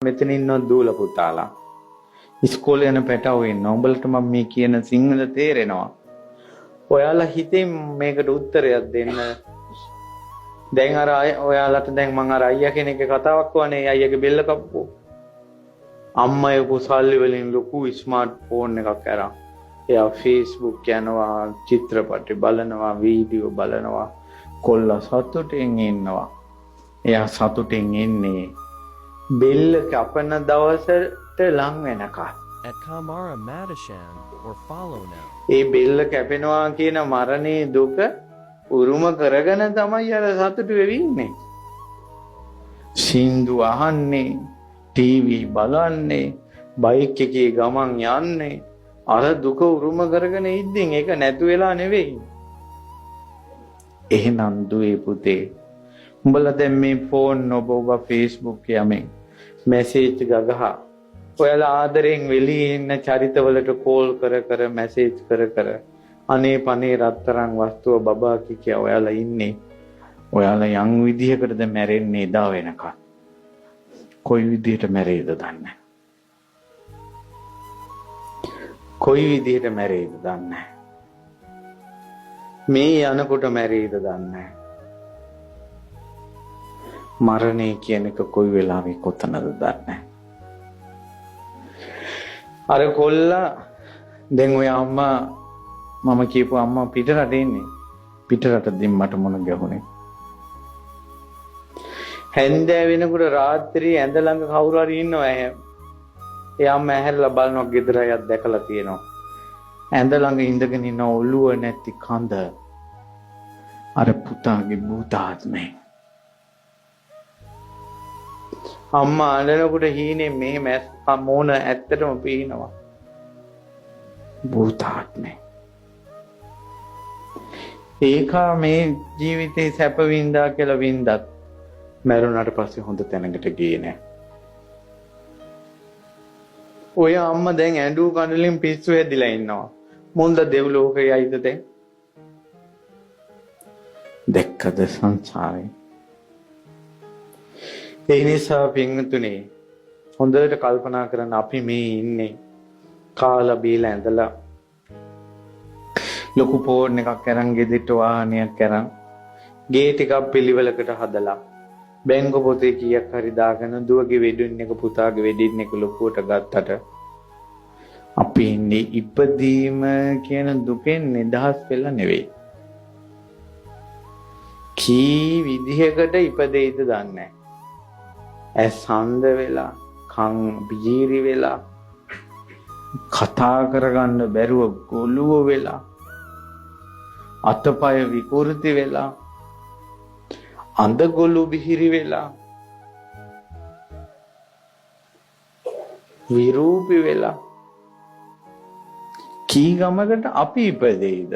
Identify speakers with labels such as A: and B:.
A: මෙතන ඉන්නවා දූල පුතාලා. ඉස්කෝලේ යන පැටවෝ ඉන්නවා. උඹලට මම මේ කියන සිංහල තේරෙනවා. ඔයාලා හිතෙන් මේකට උත්තරයක් දෙන්න. දැන් අර ඔයාලට දැන් මං අර අයියා කෙනෙක්ගේ කතාවක් වනේ අයියාගේ බෙල්ල කප්පුව. අම්මා යකෝ සල්ලි වලින් ලොකු ස්මාර්ට් ෆෝන් එකක් අරන්. එයා Facebook යනවා, චිත්‍රපටි බලනවා, වීඩියෝ බලනවා. කොල්ලා සතුටෙන් ඉන්නවා. එයා සතුටෙන් ඉන්නේ බෙල්ල කපන දවසට ලං වෙනකල්.
B: At Kamara Madishan or follow now.
A: ඒ බෙල්ල කැපෙනවා කියන මරණයේ දුක උරුම කරගෙන තමයි අර සතුටු වෙවි ඉන්නේ. සින්දු අහන්නේ, ටීවී බලන්නේ, බයික් එකේ ගමන් යන්නේ, අර දුක උරුම කරගෙන ඉද්දින් ඒක නැතු වෙලා නෙවෙයි. එහෙනම් දුවේ පුතේ, උඹලා දැන් මේ ෆෝන් ඔබ ඔබ Facebook යමින් මැසේජ් ගගහ ඔයාලා ආදරෙන් වෙලී ඉන්න චරිතවලට කෝල් කර කර මැසේජ් කර කර අනේ පනේ රත්තරන් වස්තුව බබා කි කිය ඔයාලා ඉන්නේ. ඔයාලා යම් විදිහකටද මැරෙන්නේ එදා වෙනකන්. කොයි විදිහට මැරෙයිද දන්නේ. කොයි විදිහට මැරෙයිද දන්නේ. මේ යනකොට මැරෙයිද දන්නේ. මරණය කියන එක කොයි වෙලාවෙ කොතනද දන්නේ. අර කොල්ලා දැන් ඔය අම්මා මම කියපු අම්මා පිට රටේ ඉන්නේ. පිට රටදී මට මොන ගැහුනේ. හැන්දෑ වෙනකොට රාත්‍රී ඇඳ ළඟ කවුරු හරි ඉන්නවා එහෙම. ඒ අම්මා ඇහැරලා බලනවා ගෙදර අයත් දැකලා තියෙනවා. ඇඳ ළඟ ඉඳගෙන ඉන්න ඔළුව නැති කඳ අර පුතාගේ භූතාත්මේ. අම්මා අඬනකොට හීනේ මෙහෙම ඇස් මෝන ඇත්තටම පේනවා. භූතාත්මේ. ඒකා මේ ජීවිතේ සැප වින්දා කියලා වින්දත් මැරුණාට පස්සේ හොඳ තැනකට ගියේ නෑ. ඔය අම්මා දැන් ඇඬු කඳුලින් පිස්සු හැදිලා ඉන්නවා. මුන්ද දෙව්ලෝකේ යයිද දැන්? දැක්කද සංසාරේ? ඒ නිසා පින්වතුනි හොඳට කල්පනා කරන්න, අපි මේ ඉන්නේ කාලා බීලා ඇඳලා ලොකු ෆෝන් එකක් අරන් ගෙදරට වාහනයක් අරන් ගේ ටිකක් පිළිවෙලකට හදලා බැංකු පොතේ කීයක් හරි දාගෙන දුවගේ වෙඩින් එක පුතාගේ වෙඩින් එක ලොකුවට ගත්තට අපි ඉන්නේ ඉපදීම කියන දුකෙන් නිදහස් වෙලා නෙවෙයි. කී විදිහකට ඉපදෙයිද දන්නේ නැහැ. ඇස් අන්ධ වෙලා, කන් බීරි වෙලා, කතා කරගන්න බැරුව ගොළුව වෙලා, අතපය විකෘති වෙලා, අඳගොළු බිහිරි වෙලා, විරූපි වෙලා කී ගමකට අපි ඉපදෙයිද?